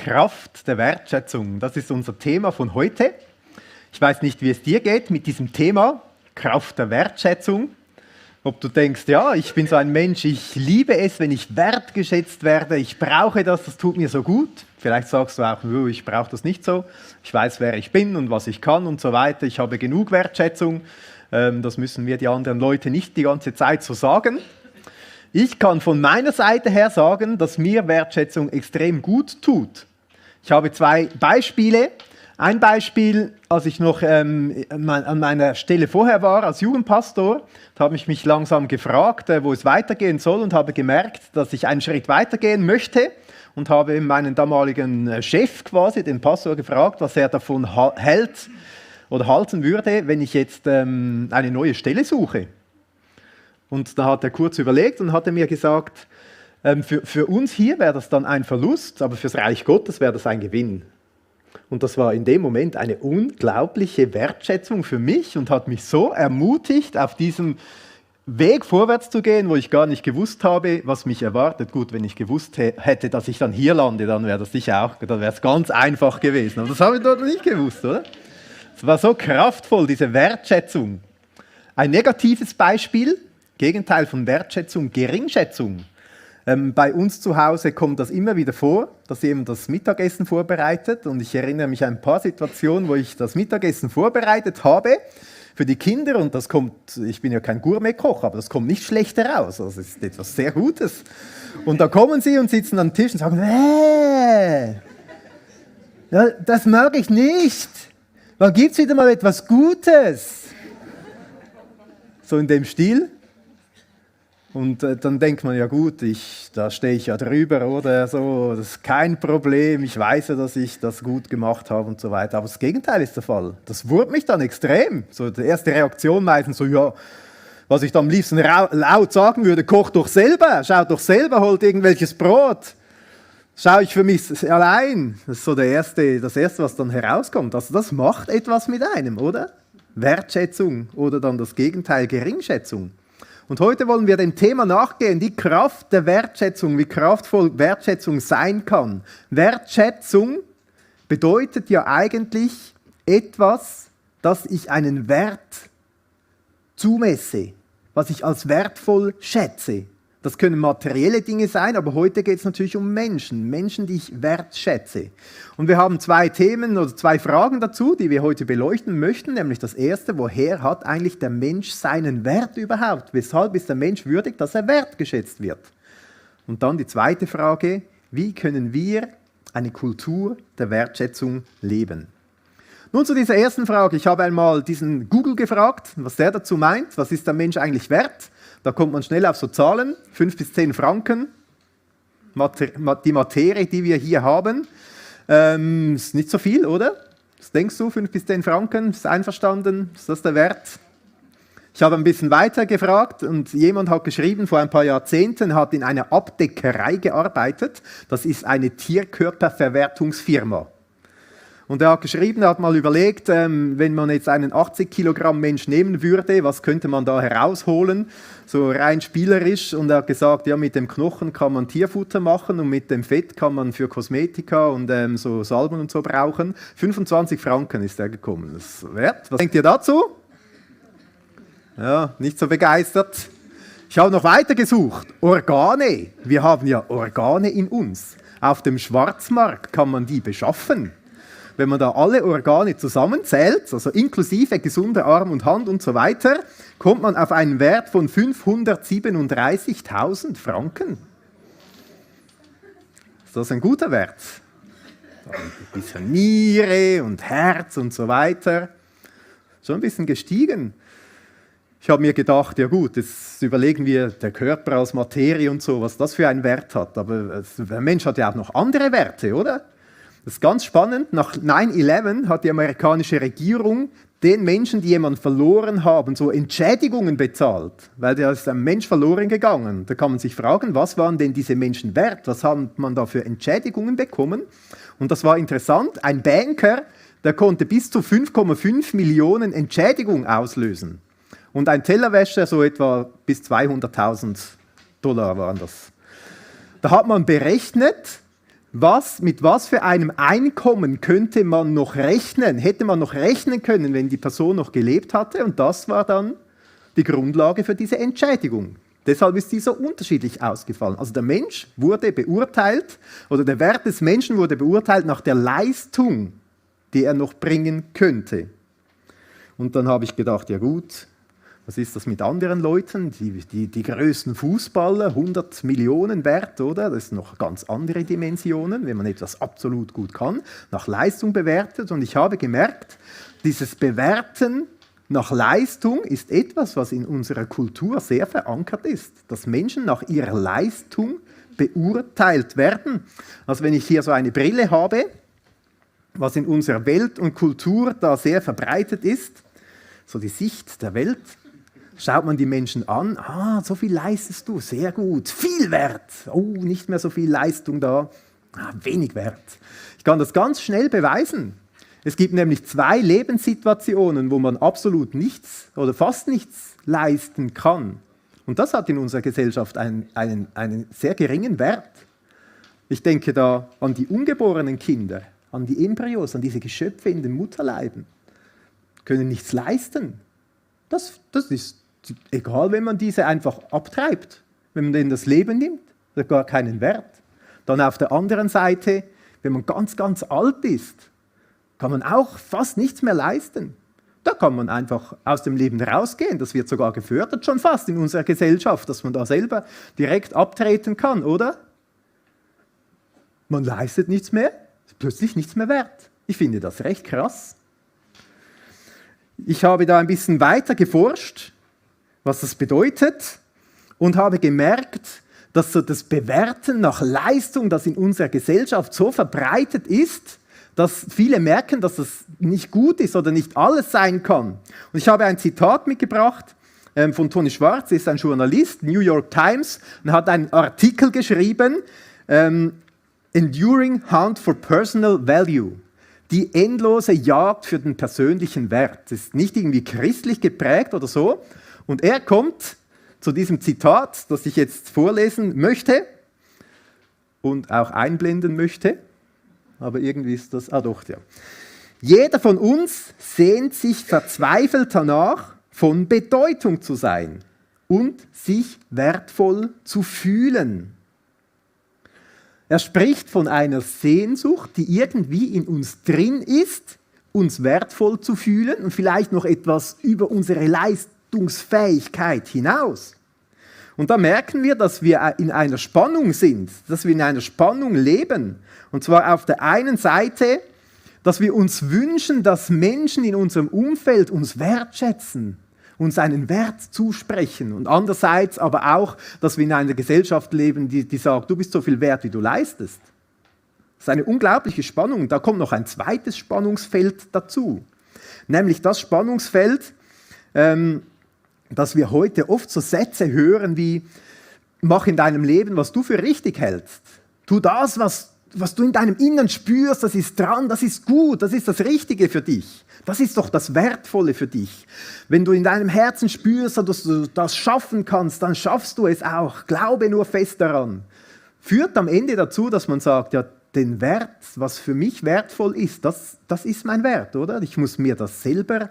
Kraft der Wertschätzung. Das ist unser Thema von heute. Ich weiß nicht, wie es dir geht mit diesem Thema, Kraft der Wertschätzung. Ob du denkst, ja, ich bin so ein Mensch, ich liebe es, wenn ich wertgeschätzt werde, ich brauche das, das tut mir so gut. Vielleicht sagst du auch, ich brauche das nicht so. Ich weiß, wer ich bin und was ich kann und so weiter. Ich habe genug Wertschätzung. Das müssen mir die anderen Leute nicht die ganze Zeit so sagen. Ich kann von meiner Seite her sagen, dass mir Wertschätzung extrem gut tut. Ich habe 2 Beispiele. Ein Beispiel, als ich noch an meiner Stelle vorher war, als Jugendpastor, da habe ich mich langsam gefragt, wo es weitergehen soll und habe gemerkt, dass ich einen Schritt weitergehen möchte und habe meinen damaligen Chef quasi, den Pastor, gefragt, was er davon hält oder halten würde, wenn ich jetzt eine neue Stelle suche. Und da hat er kurz überlegt und hat mir gesagt, für uns hier wäre das dann ein Verlust, aber fürs Reich Gottes wäre das ein Gewinn. Und das war in dem Moment eine unglaubliche Wertschätzung für mich und hat mich so ermutigt, auf diesem Weg vorwärts zu gehen, wo ich gar nicht gewusst habe, was mich erwartet. Gut, wenn ich gewusst hätte, dass ich dann hier lande, dann wäre das sicher auch, dann wäre es ganz einfach gewesen. Aber das habe ich dort nicht gewusst, oder? Es war so kraftvoll, diese Wertschätzung. Ein negatives Beispiel, Gegenteil von Wertschätzung, Geringschätzung. Bei uns zu Hause kommt das immer wieder vor, dass jemand das Mittagessen vorbereitet. Und ich erinnere mich an ein paar Situationen, wo ich das Mittagessen vorbereitet habe für die Kinder. Und das kommt, ich bin ja kein Gourmetkoch, aber das kommt nicht schlecht heraus. Also es ist etwas sehr Gutes. Und da kommen sie und sitzen am Tisch und sagen, ja, das mag ich nicht. Wann gibt es wieder mal etwas Gutes? So in dem Stil. Und dann denkt man, ja gut, da stehe ich ja drüber oder so, das ist kein Problem, ich weiß ja, dass ich das gut gemacht habe und so weiter. Aber das Gegenteil ist der Fall. Das wurmt mich dann extrem. So die erste Reaktion meistens so, ja, was ich dann am liebsten laut sagen würde, koch doch selber, schau doch selber, holt irgendwelches Brot. Schau ich für mich allein. Das ist so das Erste, was dann herauskommt. Also das macht etwas mit einem, oder? Wertschätzung oder dann das Gegenteil, Geringschätzung. Und heute wollen wir dem Thema nachgehen, die Kraft der Wertschätzung, wie kraftvoll Wertschätzung sein kann. Wertschätzung bedeutet ja eigentlich etwas, das ich einen Wert zumesse, was ich als wertvoll schätze. Das können materielle Dinge sein, aber heute geht es natürlich um Menschen, die ich wertschätze. Und wir haben 2 Themen oder 2 Fragen dazu, die wir heute beleuchten möchten. Nämlich das erste, woher hat eigentlich der Mensch seinen Wert überhaupt? Weshalb ist der Mensch würdig, dass er wertgeschätzt wird? Und dann die zweite Frage, wie können wir eine Kultur der Wertschätzung leben? Nun zu dieser ersten Frage. Ich habe einmal diesen Google gefragt, was der dazu meint. Was ist der Mensch eigentlich wert? Da kommt man schnell auf so Zahlen, 5 bis 10 Franken, die Materie, die wir hier haben. Ist nicht so viel, oder? Was denkst du, 5 bis 10 Franken, ist einverstanden? Ist das der Wert? Ich habe ein bisschen weiter gefragt und jemand hat geschrieben, vor ein paar Jahrzehnten hat in einer Abdeckerei gearbeitet. Das ist eine Tierkörperverwertungsfirma. Und er hat geschrieben, er hat mal überlegt, wenn man jetzt einen 80 Kilogramm Mensch nehmen würde, was könnte man da herausholen, so rein spielerisch. Und er hat gesagt, ja, mit dem Knochen kann man Tierfutter machen und mit dem Fett kann man für Kosmetika und so Salben und so brauchen. 25 Franken ist er gekommen. Das ist wert. Was denkt ihr dazu? Ja, nicht so begeistert. Ich habe noch weiter gesucht. Organe. Wir haben ja Organe in uns. Auf dem Schwarzmarkt kann man die beschaffen. Wenn man da alle Organe zusammenzählt, also inklusive gesunder Arm und Hand und so weiter, kommt man auf einen Wert von 537.000 Franken. Ist das ein guter Wert? Ein bisschen Niere und Herz und so weiter. Schon ein bisschen gestiegen. Ich habe mir gedacht, ja gut, jetzt überlegen wir, der Körper als Materie und so, was das für einen Wert hat. Aber der Mensch hat ja auch noch andere Werte, oder? Das ist ganz spannend. Nach 9/11 hat die amerikanische Regierung den Menschen, die jemanden verloren haben, so Entschädigungen bezahlt. Weil da ist ein Mensch verloren gegangen. Da kann man sich fragen, was waren denn diese Menschen wert? Was hat man da für Entschädigungen bekommen? Und das war interessant. Ein Banker, der konnte bis zu 5,5 Millionen Entschädigung auslösen. Und ein Tellerwäscher so etwa bis $200.000 waren das. Da hat man berechnet, mit was für einem Einkommen könnte man noch rechnen, hätte man noch rechnen können, wenn die Person noch gelebt hatte. Und das war dann die Grundlage für diese Entschädigung. Deshalb ist die so unterschiedlich ausgefallen. Also der Mensch wurde beurteilt, oder der Wert des Menschen wurde beurteilt nach der Leistung, die er noch bringen könnte. Und dann habe ich gedacht, ja gut, was ist das mit anderen Leuten? Die größten Fußballer, 100 Millionen wert, oder? Das sind noch ganz andere Dimensionen, wenn man etwas absolut gut kann, nach Leistung bewertet. Und ich habe gemerkt, dieses Bewerten nach Leistung ist etwas, was in unserer Kultur sehr verankert ist, dass Menschen nach ihrer Leistung beurteilt werden. Also wenn ich hier so eine Brille habe, was in unserer Welt und Kultur da sehr verbreitet ist, so die Sicht der Welt, schaut man die Menschen an, so viel leistest du, sehr gut, viel wert, nicht mehr so viel Leistung da, wenig wert. Ich kann das ganz schnell beweisen. Es gibt nämlich 2 Lebenssituationen, wo man absolut nichts oder fast nichts leisten kann. Und das hat in unserer Gesellschaft einen sehr geringen Wert. Ich denke da an die ungeborenen Kinder, an die Embryos, an diese Geschöpfe in den Mutterleiben. Können nichts leisten. Das ist egal, wenn man diese einfach abtreibt. Wenn man denen das Leben nimmt, hat gar keinen Wert. Dann auf der anderen Seite, wenn man ganz, ganz alt ist, kann man auch fast nichts mehr leisten. Da kann man einfach aus dem Leben rausgehen. Das wird sogar gefördert schon fast in unserer Gesellschaft, dass man da selber direkt abtreten kann, oder? Man leistet nichts mehr, ist plötzlich nichts mehr wert. Ich finde das recht krass. Ich habe da ein bisschen weiter geforscht, was das bedeutet, und habe gemerkt, dass so das Bewerten nach Leistung, das in unserer Gesellschaft so verbreitet ist, dass viele merken, dass das nicht gut ist oder nicht alles sein kann. Und ich habe ein Zitat mitgebracht von Tony Schwarz, er ist ein Journalist, New York Times, und hat einen Artikel geschrieben, Enduring Hunt for Personal Value. Die endlose Jagd für den persönlichen Wert. Das ist nicht irgendwie christlich geprägt oder so. Und er kommt zu diesem Zitat, das ich jetzt vorlesen möchte und auch einblenden möchte. Aber irgendwie ist das, doch, ja. Jeder von uns sehnt sich verzweifelt danach, von Bedeutung zu sein und sich wertvoll zu fühlen. Er spricht von einer Sehnsucht, die irgendwie in uns drin ist, uns wertvoll zu fühlen und vielleicht noch etwas über unsere Leistungsfähigkeit hinaus. Und da merken wir, dass wir in einer Spannung sind, dass wir in einer Spannung leben. Und zwar auf der einen Seite, dass wir uns wünschen, dass Menschen in unserem Umfeld uns wertschätzen, uns einen Wert zusprechen. Und andererseits aber auch, dass wir in einer Gesellschaft leben, die sagt, du bist so viel wert, wie du leistest. Das ist eine unglaubliche Spannung. Und da kommt noch ein zweites Spannungsfeld dazu. Nämlich das Spannungsfeld, dass wir heute oft so Sätze hören wie, mach in deinem Leben, was du für richtig hältst. Tu das, was du in deinem Innern spürst, das ist dran, das ist gut, das ist das Richtige für dich. Das ist doch das Wertvolle für dich. Wenn du in deinem Herzen spürst, dass du das schaffen kannst, dann schaffst du es auch. Glaube nur fest daran. Führt am Ende dazu, dass man sagt, ja, den Wert, was für mich wertvoll ist, das ist mein Wert, oder? Ich muss mir das selber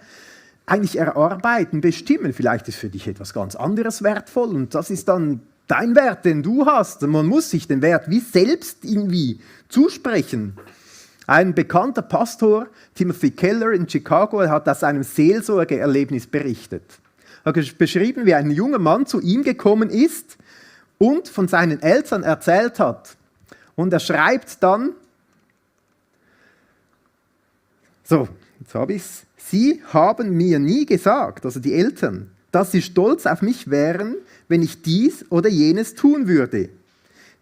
eigentlich erarbeiten, bestimmen. Vielleicht ist für dich etwas ganz anderes wertvoll und das ist dann dein Wert, den du hast. Man muss sich den Wert wie selbst irgendwie zusprechen. Ein bekannter Pastor, Timothy Keller in Chicago, hat aus einem Seelsorgeerlebnis berichtet. Er hat beschrieben, wie ein junger Mann zu ihm gekommen ist und von seinen Eltern erzählt hat. Und er schreibt dann, so, jetzt habe ich es, sie haben mir nie gesagt, also die Eltern, dass sie stolz auf mich wären, wenn ich dies oder jenes tun würde.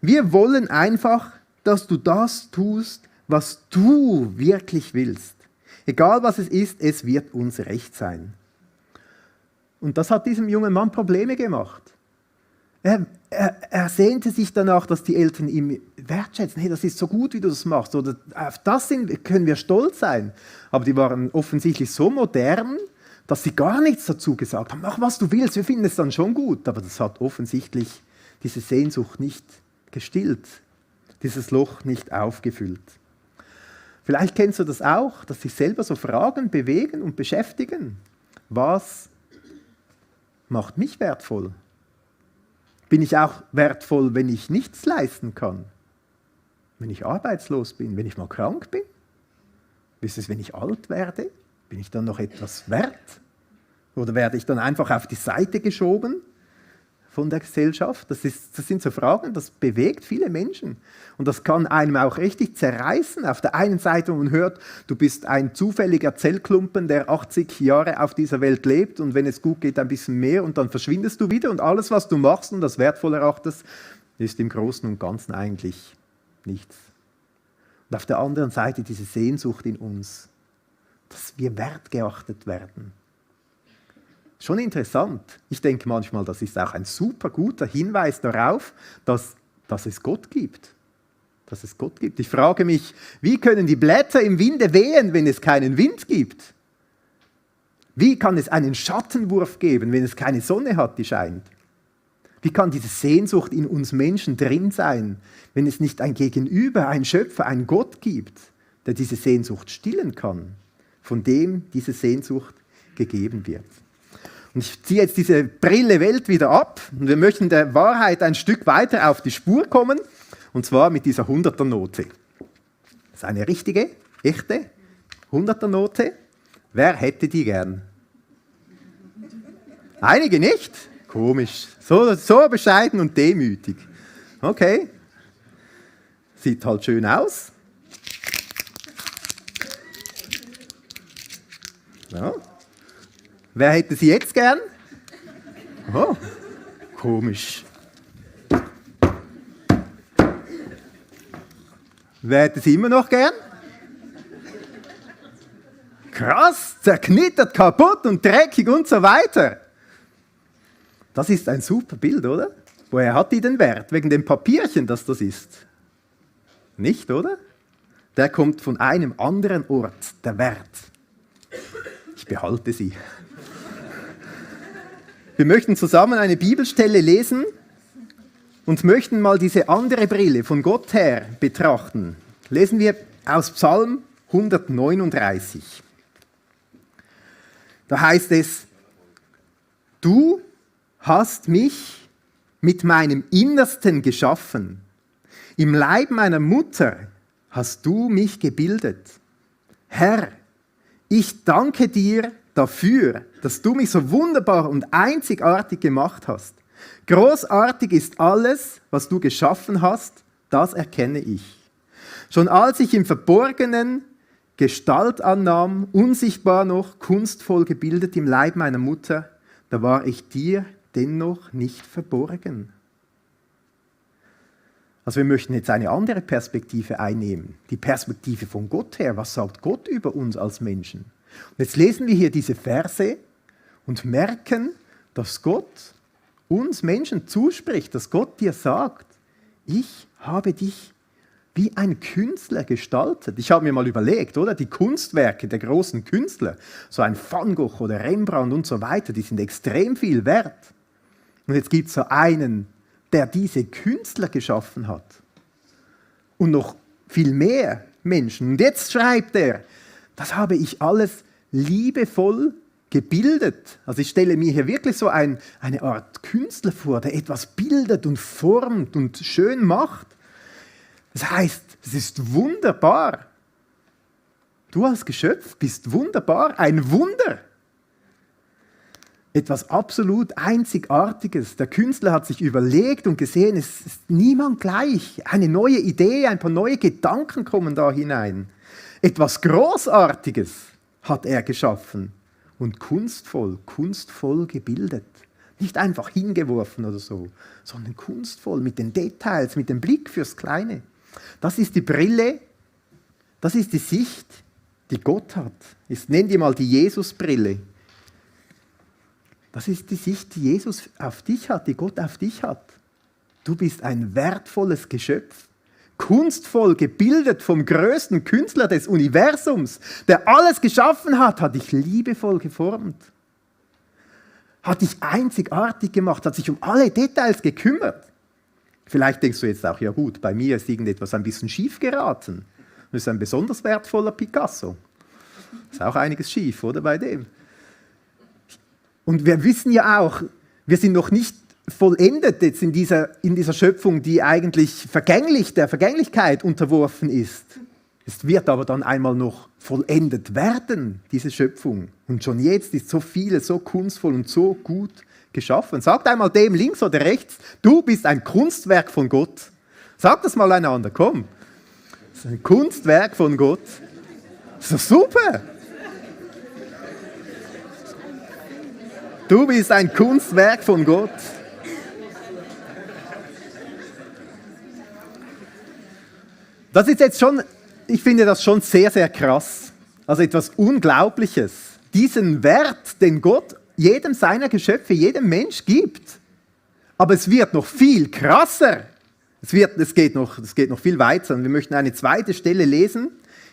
Wir wollen einfach, dass du das tust, was du wirklich willst. Egal was es ist, es wird uns recht sein. Und das hat diesem jungen Mann Probleme gemacht. Er sehnte sich danach, dass die Eltern ihm wertschätzen. Hey, das ist so gut, wie du das machst. Oder auf das können wir stolz sein. Aber die waren offensichtlich so modern, dass sie gar nichts dazu gesagt haben. Mach, was du willst, wir finden es dann schon gut. Aber das hat offensichtlich diese Sehnsucht nicht gestillt. dieses Loch nicht aufgefüllt. Vielleicht kennst du das auch, dass sich selber so Fragen bewegen und beschäftigen. Was macht mich wertvoll? Bin ich auch wertvoll, wenn ich nichts leisten kann? Wenn ich arbeitslos bin, wenn ich mal krank bin? Wie ist es, wenn ich alt werde? Bin ich dann noch etwas wert? Oder werde ich dann einfach auf die Seite geschoben von der Gesellschaft? Das sind so Fragen, das bewegt viele Menschen. Und das kann einem auch richtig zerreißen. Auf der einen Seite, wo man hört, du bist ein zufälliger Zellklumpen, der 80 Jahre auf dieser Welt lebt und wenn es gut geht, ein bisschen mehr und dann verschwindest du wieder und alles, was du machst und das wertvoll erachtest, ist im Großen und Ganzen eigentlich nichts. Und auf der anderen Seite diese Sehnsucht in uns, dass wir wertgeachtet werden. Schon interessant. Ich denke manchmal, das ist auch ein super guter Hinweis darauf, dass es Gott gibt. Dass es Gott gibt. Ich frage mich, wie können die Blätter im Winde wehen, wenn es keinen Wind gibt? Wie kann es einen Schattenwurf geben, wenn es keine Sonne hat, die scheint? Wie kann diese Sehnsucht in uns Menschen drin sein, wenn es nicht ein Gegenüber, ein Schöpfer, ein Gott gibt, der diese Sehnsucht stillen kann, von dem diese Sehnsucht gegeben wird? Und ich ziehe jetzt diese Brille Welt wieder ab und wir möchten der Wahrheit ein Stück weiter auf die Spur kommen, und zwar mit dieser 100er-Note. Das ist eine richtige, echte 100er-Note. Wer hätte die gern? Einige nicht? Komisch. So bescheiden und demütig. Okay. Sieht halt schön aus. Ja. Wer hätte sie jetzt gern? Oh, komisch. Wer hätte sie immer noch gern? Krass, zerknittert, kaputt und dreckig und so weiter. Das ist ein super Bild, oder? Woher hat die den Wert? Wegen dem Papierchen, das ist? Nicht, oder? Der kommt von einem anderen Ort, der Wert. Ich behalte sie. Wir möchten zusammen eine Bibelstelle lesen und möchten mal diese andere Brille von Gott her betrachten. Lesen wir aus Psalm 139. Da heißt es, du hast mich mit meinem Innersten geschaffen. Im Leib meiner Mutter hast du mich gebildet. Herr, ich danke dir dafür, dass du mich so wunderbar und einzigartig gemacht hast. Großartig ist alles, was du geschaffen hast, das erkenne ich. Schon als ich im Verborgenen Gestalt annahm, unsichtbar noch, kunstvoll gebildet im Leib meiner Mutter, da war ich dir dennoch nicht verborgen. Also wir möchten jetzt eine andere Perspektive einnehmen, die Perspektive von Gott her. Was sagt Gott über uns als Menschen? Und jetzt lesen wir hier diese Verse und merken, dass Gott uns Menschen zuspricht, dass Gott dir sagt, ich habe dich wie ein Künstler gestaltet. Ich habe mir mal überlegt, oder? Die Kunstwerke der großen Künstler, so ein Van Gogh oder Rembrandt und so weiter, die sind extrem viel wert. Und jetzt gibt es so einen, der diese Künstler geschaffen hat. Und noch viel mehr Menschen. Und jetzt schreibt er, das habe ich alles liebevoll gebildet. Also ich stelle mir hier wirklich so eine Art Künstler vor, der etwas bildet und formt und schön macht. Das heißt, es ist wunderbar. Du als Geschöpf bist wunderbar, ein Wunder. Etwas absolut Einzigartiges. Der Künstler hat sich überlegt und gesehen, es ist niemand gleich. Eine neue Idee, ein paar neue Gedanken kommen da hinein. Etwas Großartiges hat er geschaffen und kunstvoll gebildet. Nicht einfach hingeworfen oder so, sondern kunstvoll mit den Details, mit dem Blick fürs Kleine. Das ist die Brille, das ist die Sicht, die Gott hat. Ich nenne die mal die Jesus-Brille. Das ist die Sicht, die Jesus auf dich hat, die Gott auf dich hat. Du bist ein wertvolles Geschöpf, kunstvoll gebildet vom größten Künstler des Universums, der alles geschaffen hat, hat dich liebevoll geformt, hat dich einzigartig gemacht, hat sich um alle Details gekümmert. Vielleicht denkst du jetzt auch, ja gut, bei mir ist irgendetwas ein bisschen schief geraten. Das ist ein besonders wertvoller Picasso. Ist auch einiges schief, oder, bei dem? Und wir wissen ja auch, wir sind noch nicht vollendet jetzt in dieser Schöpfung, die eigentlich der Vergänglichkeit unterworfen ist. Es wird aber dann einmal noch vollendet werden, diese Schöpfung. Und schon jetzt ist so vieles so kunstvoll und so gut geschaffen. Sagt einmal dem links oder rechts, du bist ein Kunstwerk von Gott. Sag das mal einander, komm. Das ist ein Kunstwerk von Gott. Das ist doch super. Du bist ein Kunstwerk von Gott. Das ist jetzt schon, ich finde das schon sehr, sehr krass. Also etwas Unglaubliches. Diesen Wert, den Gott jedem seiner Geschöpfe, jedem Mensch gibt. Aber es wird noch viel krasser. Es geht noch viel weiter. Und wir möchten eine zweite Stelle lesen.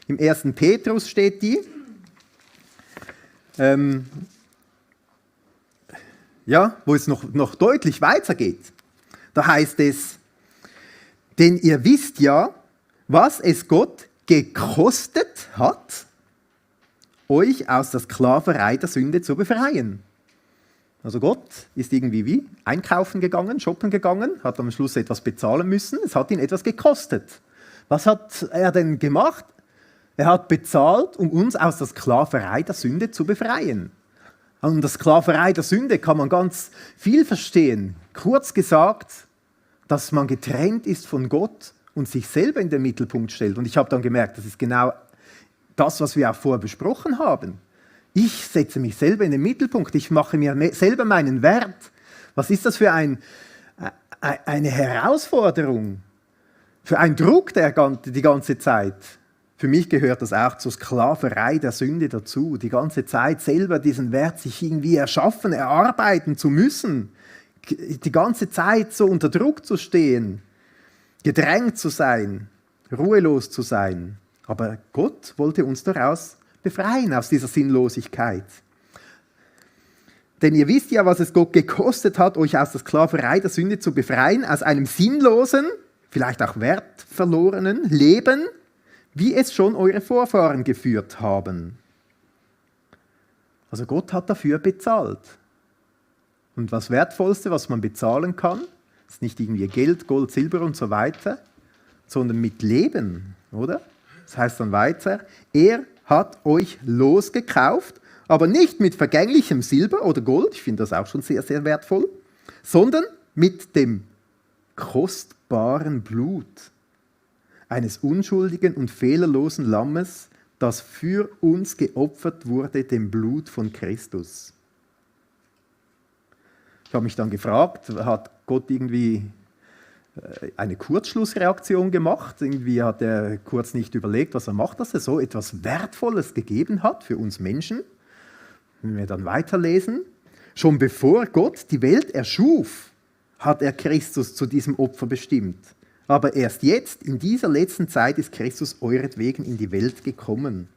Im 1. Petrus steht die. Wo es noch deutlich weitergeht. Da heißt es, denn ihr wisst ja, was es Gott gekostet hat, euch aus der Sklaverei der Sünde zu befreien. Also Gott ist irgendwie wie einkaufen gegangen, shoppen gegangen, hat am Schluss etwas bezahlen müssen, es hat ihn etwas gekostet. Was hat er denn gemacht? Er hat bezahlt, um uns aus der Sklaverei der Sünde zu befreien. An der Sklaverei der Sünde kann man ganz viel verstehen. Kurz gesagt, dass man getrennt ist von Gott und sich selber in den Mittelpunkt stellt. Und ich habe dann gemerkt, das ist genau das, was wir auch vorher besprochen haben. Ich setze mich selber in den Mittelpunkt, ich mache mir selber meinen Wert. Was ist das für eine Herausforderung, für einen Druck die ganze Zeit? Für mich gehört das auch zur Sklaverei der Sünde dazu, die ganze Zeit selber diesen Wert sich irgendwie erschaffen, erarbeiten zu müssen, die ganze Zeit so unter Druck zu stehen, gedrängt zu sein, ruhelos zu sein. Aber Gott wollte uns daraus befreien, aus dieser Sinnlosigkeit. Denn ihr wisst ja, was es Gott gekostet hat, euch aus der Sklaverei der Sünde zu befreien, aus einem sinnlosen, vielleicht auch wertverlorenen Leben, wie es schon eure Vorfahren geführt haben. Also Gott hat dafür bezahlt. Und das Wertvollste, was man bezahlen kann, ist nicht irgendwie Geld, Gold, Silber und so weiter, sondern mit Leben, oder? Das heißt dann weiter, er hat euch losgekauft, aber nicht mit vergänglichem Silber oder Gold, ich finde das auch schon sehr, sehr wertvoll, sondern mit dem kostbaren Blut eines unschuldigen und fehlerlosen Lammes, das für uns geopfert wurde, dem Blut von Christus. Ich habe mich dann gefragt, hat Gott irgendwie eine Kurzschlussreaktion gemacht? Irgendwie hat er kurz nicht überlegt, was er macht, dass er so etwas Wertvolles gegeben hat für uns Menschen. Wenn wir dann weiterlesen, schon bevor Gott die Welt erschuf, hat er Christus zu diesem Opfer bestimmt. Aber erst jetzt, in dieser letzten Zeit, ist Christus euretwegen in die Welt gekommen.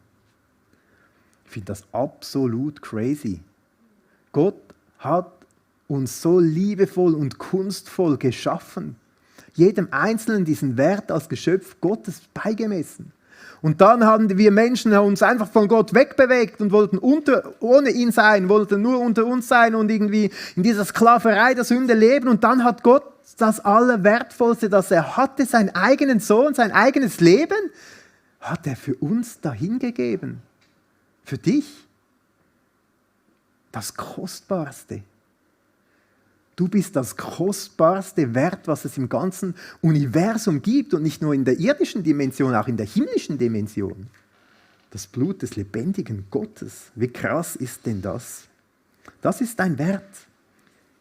Ich finde das absolut crazy. Gott hat uns so liebevoll und kunstvoll geschaffen. Jedem Einzelnen diesen Wert als Geschöpf Gottes beigemessen. Und dann haben wir Menschen uns einfach von Gott wegbewegt und wollten ohne ihn sein, wollten nur unter uns sein und irgendwie in dieser Sklaverei der Sünde leben. Und dann hat Gott das Allerwertvollste, das er hatte, seinen eigenen Sohn, sein eigenes Leben, hat er für uns dahingegeben. Für dich. Das Kostbarste. Du bist das kostbarste Wert, was es im ganzen Universum gibt und nicht nur in der irdischen Dimension, auch in der himmlischen Dimension. Das Blut des lebendigen Gottes. Wie krass ist denn das? Das ist dein Wert.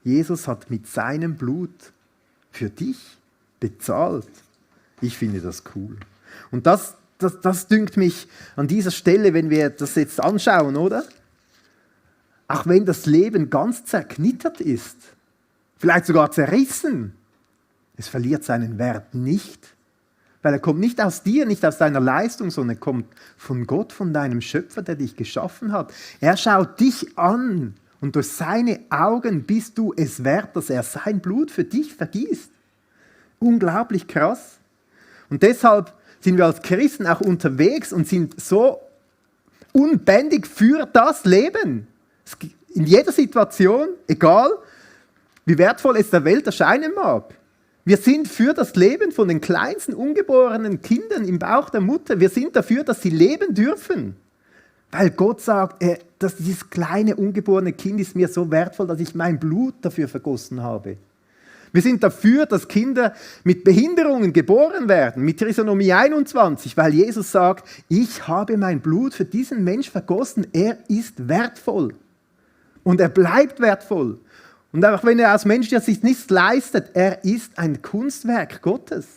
Jesus hat mit seinem Blut für dich bezahlt. Ich finde das cool. Und das dünkt mich an dieser Stelle, wenn wir das jetzt anschauen, oder? Auch wenn das Leben ganz zerknittert ist, vielleicht sogar zerrissen, es verliert seinen Wert nicht. Weil er kommt nicht aus dir, nicht aus deiner Leistung, sondern er kommt von Gott, von deinem Schöpfer, der dich geschaffen hat. Er schaut dich an und durch seine Augen bist du es wert, dass er sein Blut für dich vergießt. Unglaublich krass. Und deshalb sind wir als Christen auch unterwegs und sind so unbändig für das Leben. In jeder Situation, egal wie wertvoll es der Welt erscheinen mag. Wir sind für das Leben von den kleinsten ungeborenen Kindern im Bauch der Mutter. Wir sind dafür, dass sie leben dürfen. Weil Gott sagt, dass dieses kleine ungeborene Kind ist mir so wertvoll, dass ich mein Blut dafür vergossen habe. Wir sind dafür, dass Kinder mit Behinderungen geboren werden, mit Trisomie 21, weil Jesus sagt, ich habe mein Blut für diesen Mensch vergossen, er ist wertvoll. Und er bleibt wertvoll. Und auch wenn er aus menschlicher Sicht nichts leistet, er ist ein Kunstwerk Gottes.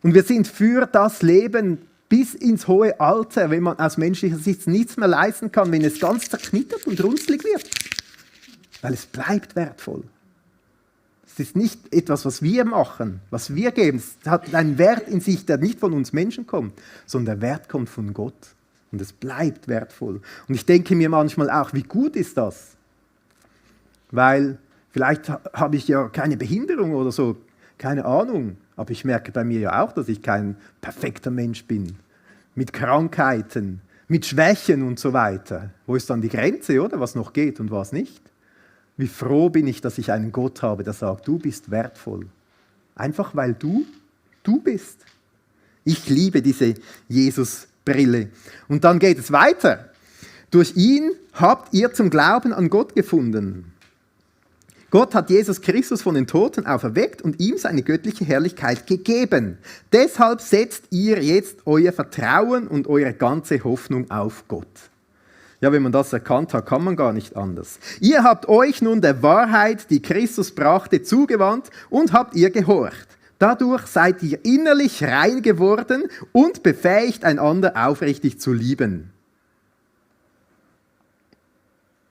Und wir sind für das Leben bis ins hohe Alter, wenn man aus menschlicher Sicht nichts mehr leisten kann, wenn es ganz zerknittert und runzlig wird. Weil es bleibt wertvoll. Es ist nicht etwas, was wir machen, was wir geben. Es hat einen Wert in sich, der nicht von uns Menschen kommt, sondern der Wert kommt von Gott. Und es bleibt wertvoll. Und ich denke mir manchmal auch, wie gut ist das? Weil vielleicht habe ich ja keine Behinderung oder so, keine Ahnung. Aber ich merke bei mir ja auch, dass ich kein perfekter Mensch bin. Mit Krankheiten, mit Schwächen und so weiter. Wo ist dann die Grenze, oder? Was noch geht und was nicht? Wie froh bin ich, dass ich einen Gott habe, der sagt, du bist wertvoll. Einfach weil du bist. Ich liebe diese Jesus-Brille. Und dann geht es weiter. Durch ihn habt ihr zum Glauben an Gott gefunden. Gott hat Jesus Christus von den Toten auferweckt und ihm seine göttliche Herrlichkeit gegeben. Deshalb setzt ihr jetzt euer Vertrauen und eure ganze Hoffnung auf Gott. Ja, wenn man das erkannt hat, kann man gar nicht anders. Ihr habt euch nun der Wahrheit, die Christus brachte, zugewandt und habt ihr gehorcht. Dadurch seid ihr innerlich rein geworden und befähigt, einander aufrichtig zu lieben.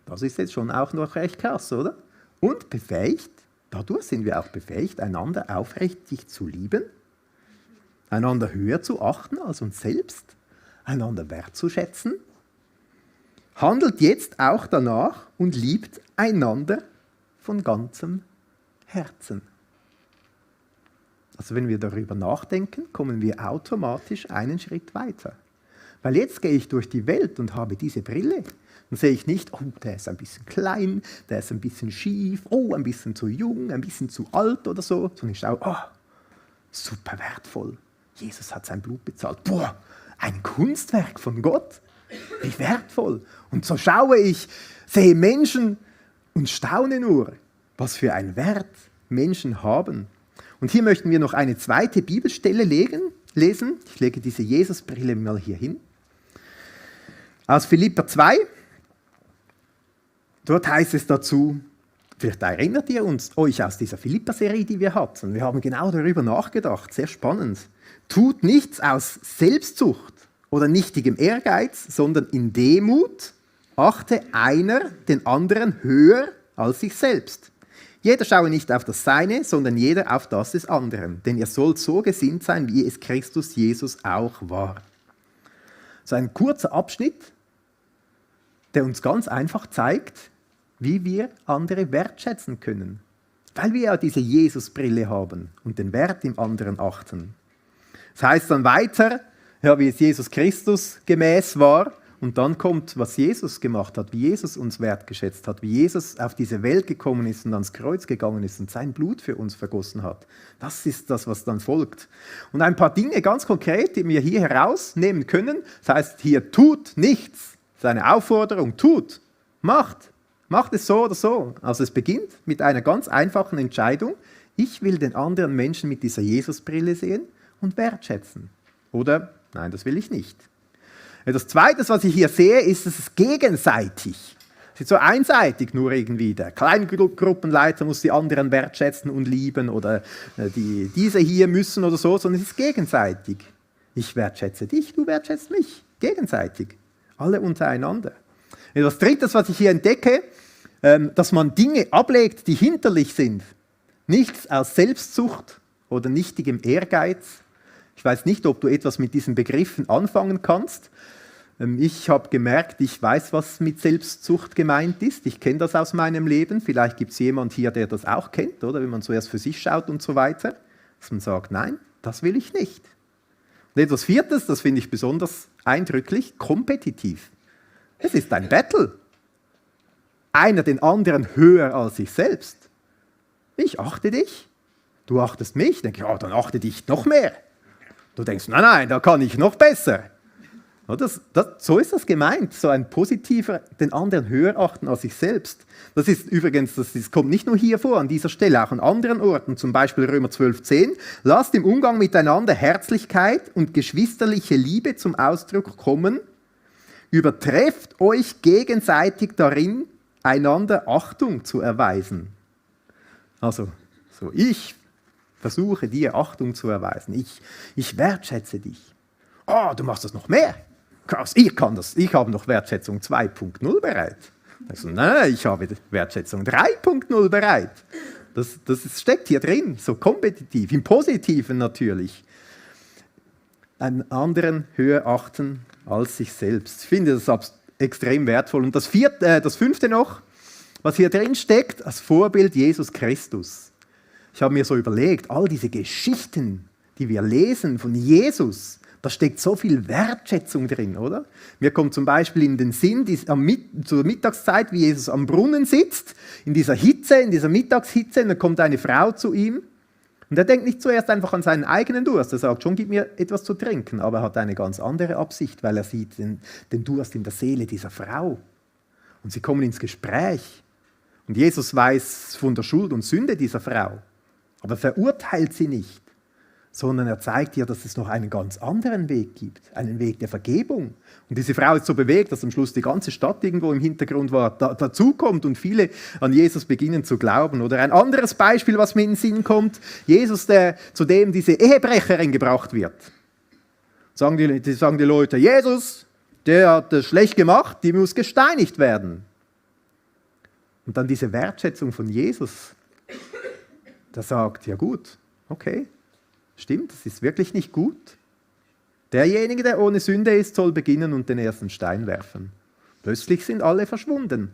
Das ist jetzt schon auch noch recht krass, oder? Und befähigt, dadurch sind wir auch befähigt, einander aufrichtig zu lieben, einander höher zu achten als uns selbst, einander wertzuschätzen. Handelt jetzt auch danach und liebt einander von ganzem Herzen. Also wenn wir darüber nachdenken, kommen wir automatisch einen Schritt weiter. Weil jetzt gehe ich durch die Welt und habe diese Brille. Dann sehe ich nicht, oh, der ist ein bisschen klein, der ist ein bisschen schief, oh, ein bisschen zu jung, ein bisschen zu alt oder so. Sondern ich schaue, oh, super wertvoll. Jesus hat sein Blut bezahlt. Boah, ein Kunstwerk von Gott. Wie wertvoll. Und so schaue ich, sehe Menschen und staune nur, was für einen Wert Menschen haben. Und hier möchten wir noch eine zweite Bibelstelle lesen. Ich lege diese Jesusbrille mal hier hin. Aus Philipper 2. Dort heißt es dazu, vielleicht erinnert ihr euch aus dieser Philipper-Serie, die wir hatten. Wir haben genau darüber nachgedacht, sehr spannend. Tut nichts aus Selbstsucht oder nichtigem Ehrgeiz, sondern in Demut achte einer den anderen höher als sich selbst. Jeder schaue nicht auf das Seine, sondern jeder auf das des anderen. Denn ihr sollt so gesinnt sein, wie es Christus Jesus auch war. So ein kurzer Abschnitt, der uns ganz einfach zeigt, wie wir andere wertschätzen können. Weil wir ja diese Jesus-Brille haben und den Wert im anderen achten. Das heißt dann weiter, ja, wie es Jesus Christus gemäß war. Und dann kommt, was Jesus gemacht hat, wie Jesus uns wertgeschätzt hat, wie Jesus auf diese Welt gekommen ist und ans Kreuz gegangen ist und sein Blut für uns vergossen hat. Das ist das, was dann folgt. Und ein paar Dinge ganz konkret, die wir hier herausnehmen können. Das heißt, hier tut nichts. Das ist eine Aufforderung, tut, macht es so oder so. Also es beginnt mit einer ganz einfachen Entscheidung. Ich will den anderen Menschen mit dieser Jesusbrille sehen und wertschätzen. Oder, nein, das will ich nicht. Das Zweite, was ich hier sehe, ist, dass es gegenseitig. Es ist so einseitig nur irgendwie. Der Kleingruppenleiter muss die anderen wertschätzen und lieben oder diese hier müssen oder so, sondern es ist gegenseitig. Ich wertschätze dich, du wertschätzt mich. Gegenseitig. Alle untereinander. Das Dritte, was ich hier entdecke, dass man Dinge ablegt, die hinderlich sind. Nichts aus Selbstsucht oder nichtigem Ehrgeiz. Ich weiß nicht, ob du etwas mit diesen Begriffen anfangen kannst. Ich habe gemerkt, ich weiß, was mit Selbstsucht gemeint ist. Ich kenne das aus meinem Leben. Vielleicht gibt es jemand hier, der das auch kennt, oder? Wenn man zuerst für sich schaut und so weiter. Dass man sagt, nein, das will ich nicht. Und etwas Viertes, das finde ich besonders eindrücklich, kompetitiv. Es ist ein Battle. Einer den anderen höher als sich selbst. Ich achte dich, du achtest mich. Ich denke, ja, dann achte dich noch mehr. Du denkst, nein, da kann ich noch besser. So ist das gemeint, so ein positiver, den anderen höher achten als sich selbst. Das ist übrigens, das kommt nicht nur hier vor, an dieser Stelle, auch an anderen Orten, zum Beispiel Römer 12,10. Lasst im Umgang miteinander Herzlichkeit und geschwisterliche Liebe zum Ausdruck kommen. Übertrefft euch gegenseitig darin, einander Achtung zu erweisen. Also, so ich versuche dir Achtung zu erweisen. Ich wertschätze dich. Oh, du machst das noch mehr. Krass, ich kann das. Ich habe noch Wertschätzung 2.0 bereit. Also, nein, ich habe Wertschätzung 3.0 bereit. Das steckt hier drin, so kompetitiv, im Positiven natürlich. Einen anderen höher achten als sich selbst. Ich finde das extrem wertvoll. Und das fünfte noch, was hier drin steckt, als Vorbild Jesus Christus. Ich habe mir so überlegt, all diese Geschichten, die wir lesen von Jesus, da steckt so viel Wertschätzung drin, oder? Mir kommt zum Beispiel in den Sinn, zur Mittagszeit, wie Jesus am Brunnen sitzt, in dieser Mittagshitze, und dann kommt eine Frau zu ihm. Und er denkt nicht zuerst einfach an seinen eigenen Durst. Er sagt, schon, gib mir etwas zu trinken. Aber er hat eine ganz andere Absicht, weil er sieht den Durst in der Seele dieser Frau. Und sie kommen ins Gespräch. Und Jesus weiß von der Schuld und Sünde dieser Frau. Aber verurteilt sie nicht, sondern er zeigt ihr, dass es noch einen ganz anderen Weg gibt, einen Weg der Vergebung. Und diese Frau ist so bewegt, dass am Schluss die ganze Stadt irgendwo im Hintergrund dazukommt und viele an Jesus beginnen zu glauben. Oder ein anderes Beispiel, was mir in den Sinn kommt, Jesus, zu dem diese Ehebrecherin gebracht wird. Sagen die Leute, Jesus, der hat das schlecht gemacht, die muss gesteinigt werden. Und dann diese Wertschätzung von Jesus, der sagt, ja gut, okay, stimmt, das ist wirklich nicht gut. Derjenige, der ohne Sünde ist, soll beginnen und den ersten Stein werfen. Plötzlich sind alle verschwunden.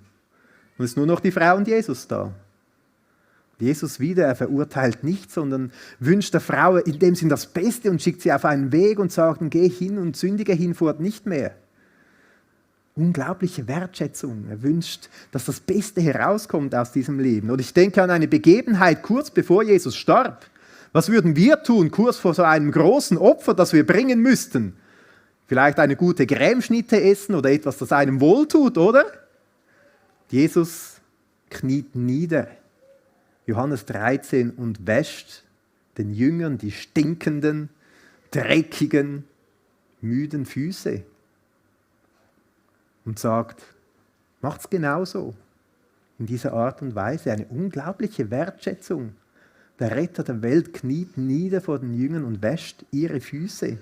Und es ist nur noch die Frau und Jesus da. Jesus wieder, er verurteilt nicht, sondern wünscht der Frau in dem Sinn das Beste und schickt sie auf einen Weg und sagt, geh hin und sündige hinfort nicht mehr. Unglaubliche Wertschätzung. Er wünscht, dass das Beste herauskommt aus diesem Leben. Und ich denke an eine Begebenheit kurz bevor Jesus starb. Was würden wir tun, kurz vor so einem großen Opfer, das wir bringen müssten? Vielleicht eine gute Cremeschnitte essen oder etwas, das einem wohltut, oder? Jesus kniet nieder, Johannes 13, und wäscht den Jüngern die stinkenden, dreckigen, müden Füße und sagt, macht's genauso. In dieser Art und Weise eine unglaubliche Wertschätzung. Der Retter der Welt kniet nieder vor den Jüngern und wäscht ihre Füße,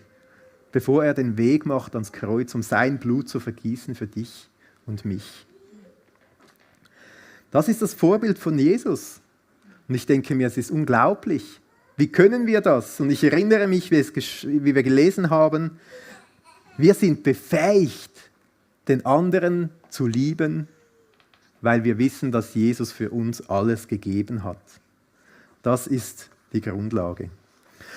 bevor er den Weg macht ans Kreuz, um sein Blut zu vergießen für dich und mich. Das ist das Vorbild von Jesus. Und ich denke mir, es ist unglaublich. Wie können wir das? Und ich erinnere mich, wie wir gelesen haben, wir sind befähigt, den anderen zu lieben, weil wir wissen, dass Jesus für uns alles gegeben hat. Das ist die Grundlage.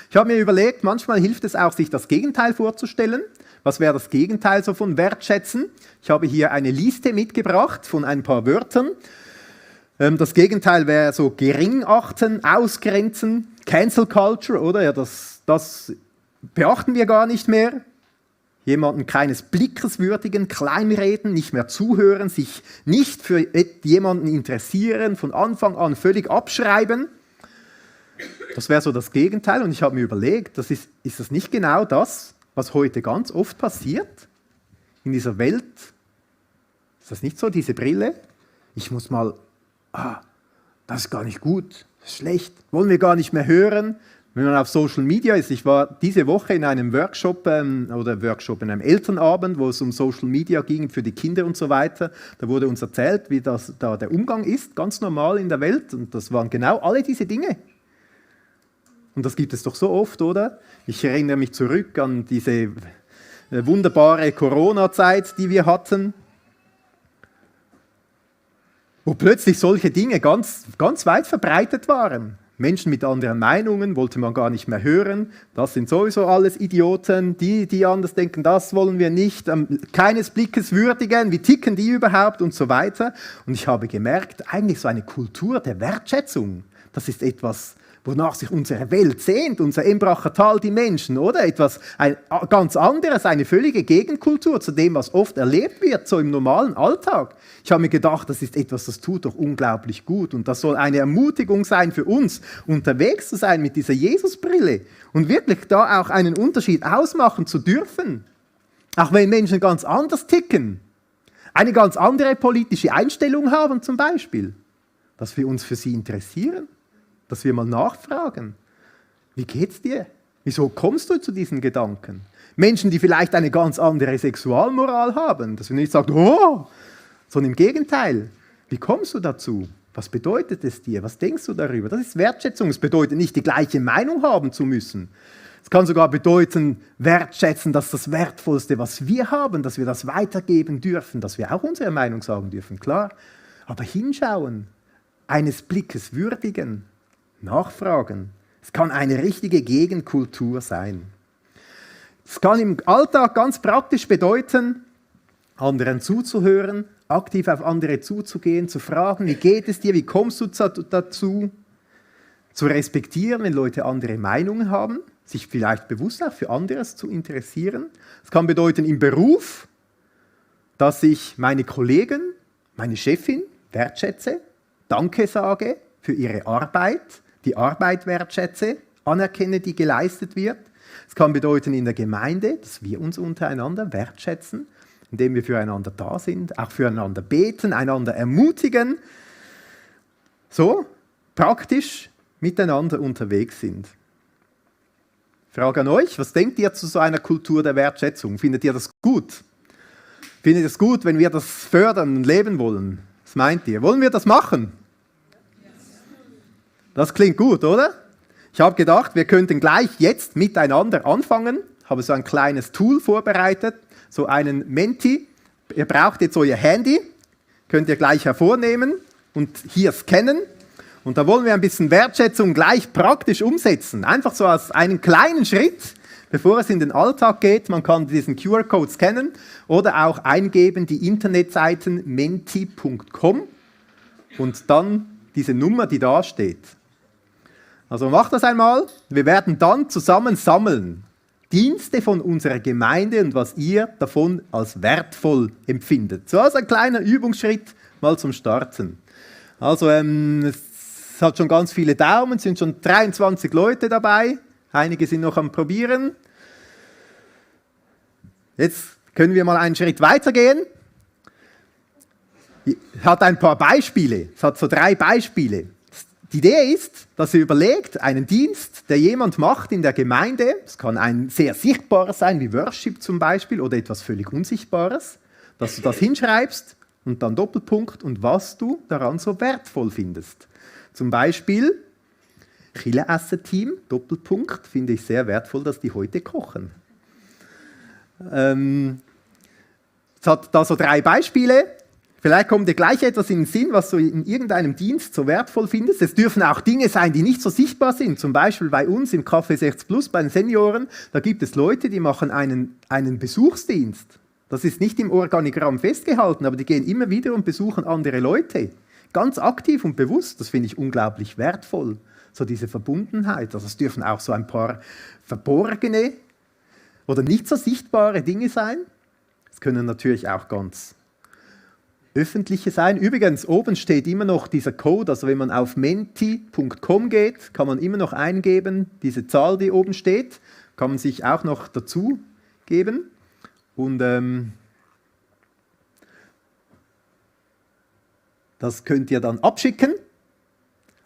Ich habe mir überlegt, manchmal hilft es auch, sich das Gegenteil vorzustellen. Was wäre das Gegenteil so von Wertschätzen? Ich habe hier eine Liste mitgebracht von ein paar Wörtern. Das Gegenteil wäre so gering achten, ausgrenzen, Cancel Culture, oder? Ja, das beachten wir gar nicht mehr. Jemanden keines Blickes würdigen, kleinreden, nicht mehr zuhören, sich nicht für jemanden interessieren, von Anfang an völlig abschreiben. Das wäre so das Gegenteil. Und ich habe mir überlegt, ist das nicht genau das, was heute ganz oft passiert in dieser Welt? Ist das nicht so, diese Brille? Ich muss mal, das ist gar nicht gut, das ist schlecht, wollen wir gar nicht mehr hören. Wenn man auf Social Media ist, ich war diese Woche in einem Workshop, in einem Elternabend, wo es um Social Media ging für die Kinder und so weiter. Da wurde uns erzählt, wie das da der Umgang ist, ganz normal in der Welt. Und das waren genau alle diese Dinge. Und das gibt es doch so oft, oder? Ich erinnere mich zurück an diese wunderbare Corona-Zeit, die wir hatten, wo plötzlich solche Dinge ganz, ganz weit verbreitet waren. Menschen mit anderen Meinungen wollte man gar nicht mehr hören. Das sind sowieso alles Idioten, die anders denken, das wollen wir nicht. Keines Blickes würdigen, wie ticken die überhaupt und so weiter. Und ich habe gemerkt, eigentlich so eine Kultur der Wertschätzung, das ist etwas, wonach sich unsere Welt sehnt, unser Embracher Tal, die Menschen, oder? Etwas ganz anderes, eine völlige Gegenkultur zu dem, was oft erlebt wird, so im normalen Alltag. Ich habe mir gedacht, das ist etwas, das tut doch unglaublich gut und das soll eine Ermutigung sein für uns, unterwegs zu sein mit dieser Jesusbrille und wirklich da auch einen Unterschied ausmachen zu dürfen. Auch wenn Menschen ganz anders ticken, eine ganz andere politische Einstellung haben zum Beispiel, dass wir uns für sie interessieren. Dass wir mal nachfragen, wie geht's dir? Wieso kommst du zu diesen Gedanken? Menschen, die vielleicht eine ganz andere Sexualmoral haben, dass wir nicht sagen, oh, sondern im Gegenteil, wie kommst du dazu? Was bedeutet es dir? Was denkst du darüber? Das ist Wertschätzung. Es bedeutet nicht, die gleiche Meinung haben zu müssen. Es kann sogar bedeuten, wertschätzen, dass das Wertvollste, was wir haben, dass wir das weitergeben dürfen, dass wir auch unsere Meinung sagen dürfen, klar. Aber hinschauen, eines Blickes würdigen, nachfragen. Es kann eine richtige Gegenkultur sein. Es kann im Alltag ganz praktisch bedeuten, anderen zuzuhören, aktiv auf andere zuzugehen, zu fragen, wie geht es dir, wie kommst du dazu, zu respektieren, wenn Leute andere Meinungen haben, sich vielleicht bewusst auch für anderes zu interessieren. Es kann bedeuten im Beruf, dass ich meine Kollegen, meine Chefin wertschätze, Danke sage für ihre Arbeit, die Arbeit wertschätze, anerkenne, die geleistet wird. Es kann bedeuten in der Gemeinde, dass wir uns untereinander wertschätzen, indem wir füreinander da sind, auch füreinander beten, einander ermutigen, so praktisch miteinander unterwegs sind. Frage an euch, was denkt ihr zu so einer Kultur der Wertschätzung? Findet ihr das gut? Findet ihr es gut, wenn wir das fördern und leben wollen? Was meint ihr? Wollen wir das machen? Das klingt gut, oder? Ich habe gedacht, wir könnten gleich jetzt miteinander anfangen. Ich habe so ein kleines Tool vorbereitet, so einen Menti. Ihr braucht jetzt euer Handy, könnt ihr gleich hervornehmen und hier scannen. Und da wollen wir ein bisschen Wertschätzung gleich praktisch umsetzen. Einfach so als einen kleinen Schritt, bevor es in den Alltag geht. Man kann diesen QR-Code scannen oder auch eingeben die Internetseiten menti.com und dann diese Nummer, die da steht. Also macht das einmal. Wir werden dann zusammen sammeln Dienste von unserer Gemeinde und was ihr davon als wertvoll empfindet. So als ein kleiner Übungsschritt mal zum Starten. Also es hat schon ganz viele Daumen, es sind schon 23 Leute dabei. Einige sind noch am Probieren. Jetzt können wir mal einen Schritt weitergehen. Es hat ein paar Beispiele. Es hat so 3 Beispiele. Die Idee ist, dass ihr überlegt, einen Dienst, der jemand macht in der Gemeinde, es kann ein sehr sichtbares sein, wie Worship zum Beispiel, oder etwas völlig Unsichtbares, dass du das hinschreibst und dann Doppelpunkt und was du daran so wertvoll findest. Zum Beispiel, Chille-Essen-Team, Doppelpunkt, finde ich sehr wertvoll, dass die heute kochen. Es hat da so 3 Beispiele. Vielleicht kommt dir gleich etwas in den Sinn, was du in irgendeinem Dienst so wertvoll findest. Es dürfen auch Dinge sein, die nicht so sichtbar sind. Zum Beispiel bei uns im Café 60 Plus, bei den Senioren, da gibt es Leute, die machen einen Besuchsdienst. Das ist nicht im Organigramm festgehalten, aber die gehen immer wieder und besuchen andere Leute. Ganz aktiv und bewusst, das finde ich unglaublich wertvoll. So diese Verbundenheit. Also es dürfen auch so ein paar verborgene oder nicht so sichtbare Dinge sein. Es können natürlich auch ganz öffentliche sein. Übrigens, oben steht immer noch dieser Code, also wenn man auf menti.com geht, kann man immer noch eingeben, diese Zahl, die oben steht, kann man sich auch noch dazu geben. Und das könnt ihr dann abschicken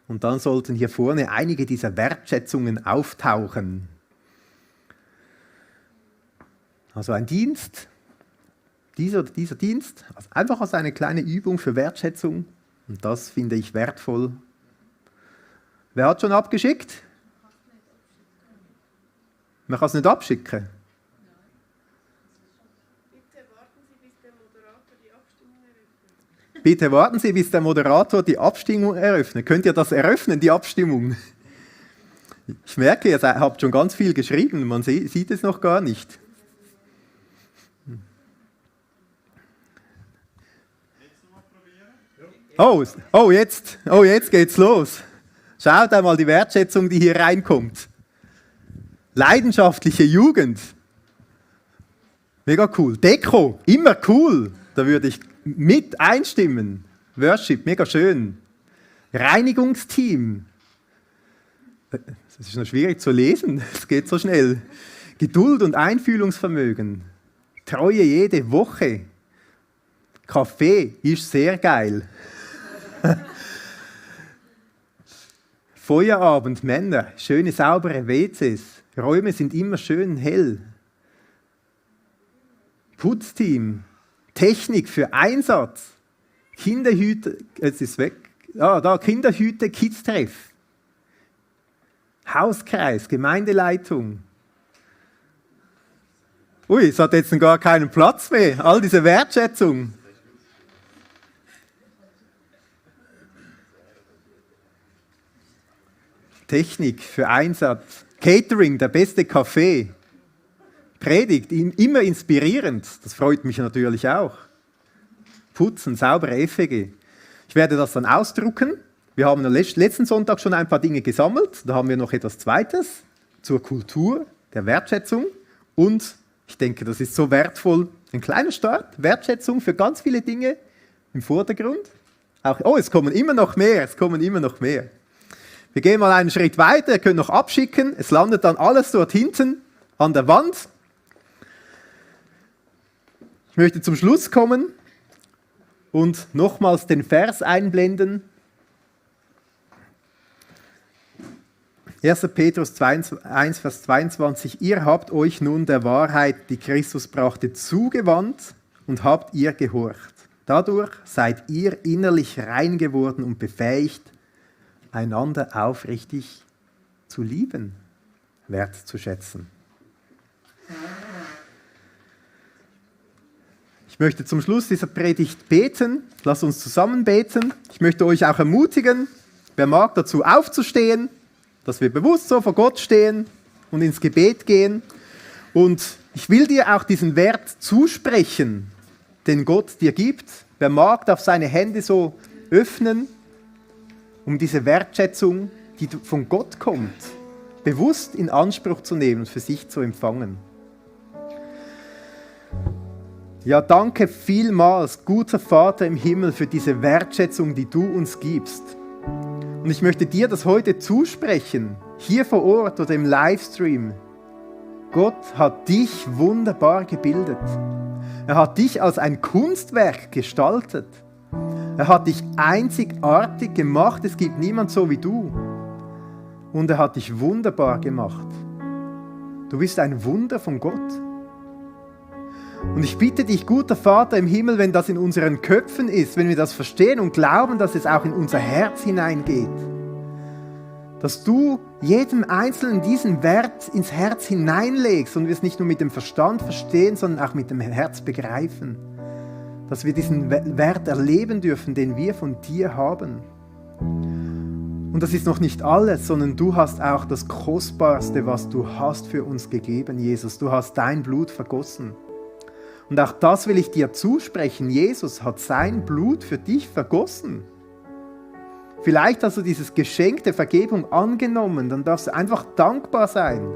und dann sollten hier vorne einige dieser Wertschätzungen auftauchen. Also ein Dienst, dieser Dienst, also einfach als eine kleine Übung für Wertschätzung und das finde ich wertvoll. Wer hat schon abgeschickt? Man kann es nicht abschicken. Bitte warten Sie, bis der Moderator die Abstimmung eröffnet. Könnt ihr das eröffnen, die Abstimmung? Ich merke, ihr habt schon ganz viel geschrieben, man sieht es noch gar nicht. Oh, jetzt geht's los. Schaut einmal die Wertschätzung, die hier reinkommt. Leidenschaftliche Jugend. Mega cool. Deko, immer cool. Da würde ich mit einstimmen. Worship, mega schön. Reinigungsteam. Das ist noch schwierig zu lesen, es geht so schnell. Geduld und Einfühlungsvermögen. Treue jede Woche. Kaffee ist sehr geil. Feuerabend, Männer, schöne saubere WCs. Räume sind immer schön hell. Putzteam. Technik für Einsatz. Kinderhüte, es ist weg. Kinderhüte, Kids-Treff. Hauskreis, Gemeindeleitung. Ui, es hat jetzt gar keinen Platz mehr. All diese Wertschätzung. Technik für Einsatz. Catering, der beste Kaffee. Predigt, immer inspirierend. Das freut mich natürlich auch. Putzen, saubere FEG. Ich werde das dann ausdrucken. Wir haben letzten Sonntag schon ein paar Dinge gesammelt. Da haben wir noch etwas Zweites zur Kultur der Wertschätzung. Und ich denke, das ist so wertvoll. Ein kleiner Start, Wertschätzung für ganz viele Dinge im Vordergrund. Es kommen immer noch mehr. Wir gehen mal einen Schritt weiter. Ihr könnt noch abschicken. Es landet dann alles dort hinten an der Wand. Ich möchte zum Schluss kommen und nochmals den Vers einblenden. 1. Petrus 1, Vers 22. Ihr habt euch nun der Wahrheit, die Christus brachte, zugewandt und habt ihr gehorcht. Dadurch seid ihr innerlich rein geworden und befähigt, einander aufrichtig zu lieben, wertzuschätzen. Ich möchte zum Schluss dieser Predigt beten. Lasst uns zusammen beten. Ich möchte euch auch ermutigen, wer mag, dazu aufzustehen, dass wir bewusst so vor Gott stehen und ins Gebet gehen. Und ich will dir auch diesen Wert zusprechen, den Gott dir gibt. Wer mag, darf seine Hände so öffnen, um diese Wertschätzung, die von Gott kommt, bewusst in Anspruch zu nehmen und für sich zu empfangen. Ja, danke vielmals, guter Vater im Himmel, für diese Wertschätzung, die du uns gibst. Und ich möchte dir das heute zusprechen, hier vor Ort oder im Livestream. Gott hat dich wunderbar gebildet. Er hat dich als ein Kunstwerk gestaltet. Er hat dich einzigartig gemacht. Es gibt niemand so wie du. Und er hat dich wunderbar gemacht. Du bist ein Wunder von Gott. Und ich bitte dich, guter Vater im Himmel, wenn das in unseren Köpfen ist, wenn wir das verstehen und glauben, dass es auch in unser Herz hineingeht, dass du jedem Einzelnen diesen Wert ins Herz hineinlegst und wir es nicht nur mit dem Verstand verstehen, sondern auch mit dem Herz begreifen. Dass wir diesen Wert erleben dürfen, den wir von dir haben. Und das ist noch nicht alles, sondern du hast auch das Kostbarste, was du hast, für uns gegeben, Jesus. Du hast dein Blut vergossen. Und auch das will ich dir zusprechen. Jesus hat sein Blut für dich vergossen. Vielleicht hast du dieses Geschenk der Vergebung angenommen, dann darfst du einfach dankbar sein.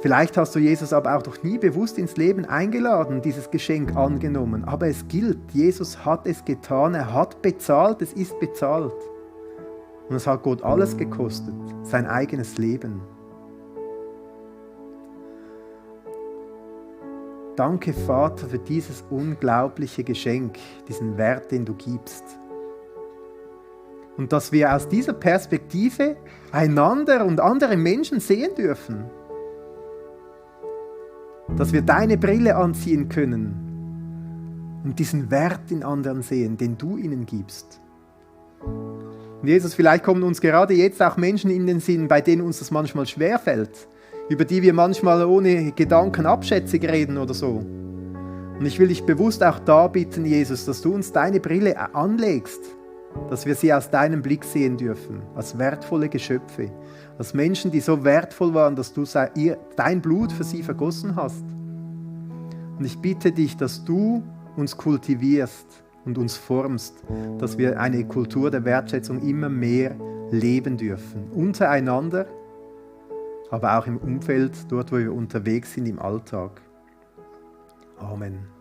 Vielleicht hast du Jesus aber auch noch nie bewusst ins Leben eingeladen, dieses Geschenk angenommen. Aber es gilt, Jesus hat es getan, er hat bezahlt, es ist bezahlt. Und es hat Gott alles gekostet, sein eigenes Leben. Danke, Vater, für dieses unglaubliche Geschenk, diesen Wert, den du gibst. Und dass wir aus dieser Perspektive einander und andere Menschen sehen dürfen. Dass wir deine Brille anziehen können und diesen Wert in anderen sehen, den du ihnen gibst. Und Jesus, vielleicht kommen uns gerade jetzt auch Menschen in den Sinn, bei denen uns das manchmal schwerfällt, über die wir manchmal ohne Gedanken abschätzig reden oder so. Und ich will dich bewusst auch da bitten, Jesus, dass du uns deine Brille anlegst, dass wir sie aus deinem Blick sehen dürfen, als wertvolle Geschöpfe, als Menschen, die so wertvoll waren, dass du dein Blut für sie vergossen hast. Und ich bitte dich, dass du uns kultivierst und uns formst, dass wir eine Kultur der Wertschätzung immer mehr leben dürfen, untereinander, aber auch im Umfeld, dort, wo wir unterwegs sind, im Alltag. Amen.